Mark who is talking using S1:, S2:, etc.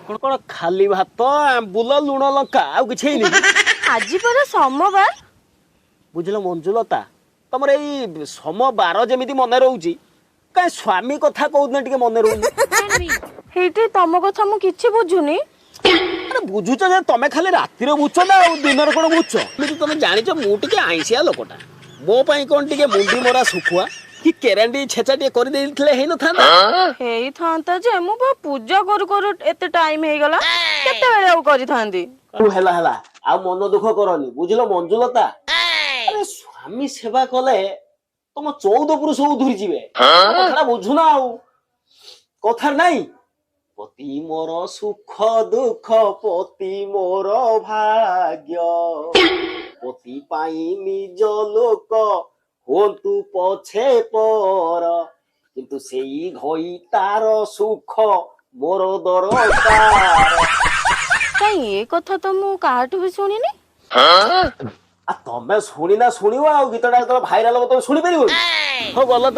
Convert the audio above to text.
S1: କଣ କଣ ଖାଲି ଭାତ, ଆମ୍ବୁଲ, ଲୁଣ ଲଙ୍କା, ଆଉ କିଛି ହେଇନି?
S2: ଆଜି ପରା ସୋମବାର।
S1: ବୁଝିଲ ମଞ୍ଜୁଲତା, ତମର ଏଇ ସୋମବାର ଯେମିତି ମନେ ରହୁଛି, କାଇଁ ସ୍ୱାମୀ କଥା କୋଉଦିନ ଟିକେ ମନେ ରହୁନି?
S2: ହେଇଠି ତମ କଥା ମୁଁ କିଛି ବୁଝୁନି।
S1: ଆରେ, ବୁଝୁଛ ଯେ, ତମେ ଖାଲି ରାତିରେ ବୁଝୁଛ ନା ଆଉ ଦିନରେ କଣ ବୁଝୁଛ? ଏମିତି ତମେ ଜାଣିଛ, ମୁଁ ଟିକେ ଆଇଁଷିଆ ଲୋକଟା। ମୋ ପାଇଁ କଣ ଟିକେ ମୁଣ୍ଡି ମରା ଶୁଖୁଆ କି କେରାଣ୍ଡି ଛେଚା ଟିକେ କରିଦେଇଥିଲେ ହେଇନଥାନ୍ତା?
S2: ହେଇଥାନ୍ତା ଯେ, ମୁଁ ବା ପୂଜା କରୁ କରୁ ଏତେ ଟାଇମ ହେଇଗଲା, କେତେବେଳେ ଆଉ କରିଥାନ୍ତି?
S1: ହଉ, ହେଲା ହେଲା, ଆଉ ମନ ଦୁଃଖ କରନି, ବୁଝିଲ ମଞ୍ଜୁଲତା। ଆରେ, ସ୍ୱାମୀ ସେବା କଲେ ତମ 14 ପୁରୁଷ ଉଧୁରି ଯିବେ। କଥାଟା ବୁଝୁନା ଆଉ? କଥା ନାଇଁ, ପତି ମୋର ସୁଖ ଦୁଃଖ, ପତି ମୋର ଭାଗ୍ୟ, ପତି ପାଇଁ ନିଜ ଲୋକ ହୁଅନ୍ତୁ ପଛେ ପର, କିନ୍ତୁ ସେଇ ଘଇତାର ସୁଖ ମୋର ଦରକାର।
S2: କାଇଁ, ଏ କଥା ତ ମୁଁ କାହାଠୁ ବି ଶୁଣିନି।
S1: ଆଉ ତମେ ଶୁଣିନା, ଶୁଣିବ ଆଉ ଗୀତଟା ଯେତେବେଳେ ଭାଇରାଲ ହବ, ତମେ ଶୁଣିପାରିବନି? ହଉ, ଗଲ।